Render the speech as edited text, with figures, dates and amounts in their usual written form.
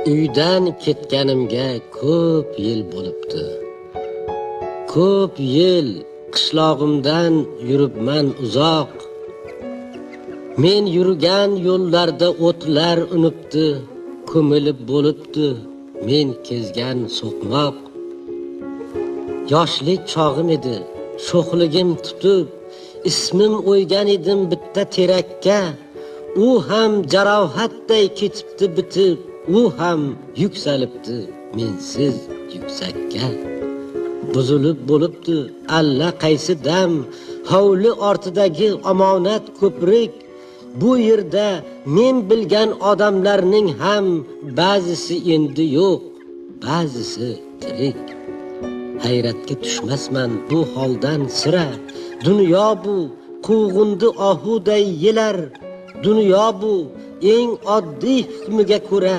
Uydan ketganimga ko'p yil bo'libdi. Ko'p yil qishlog'imdan yuribman uzoq. Men yurgan yo'llarda o'tlar unibdi, ko'milib bo'libdi men kezgan so'qmoq. Yoshlik chog'im edi, sho'xligim tutib, ismim o'ygan edim bitta terakka. U ham jarohatday ketibdi bitib, u ham yuksalibdi mensiz yuksakka. Buzilib bo'libdi alla qaysi dam hovli ortidagi omonat ko'prik. Bu yerda men bilgan odamlarning ham ba'zisi endi yo'q, ba'zisi tirik. Hayratga tushmasman bu holdan sira. Dunyo bu quvg'indi ohuday yelar. Dunyo bu eng oddiy hukmiga ko'ra.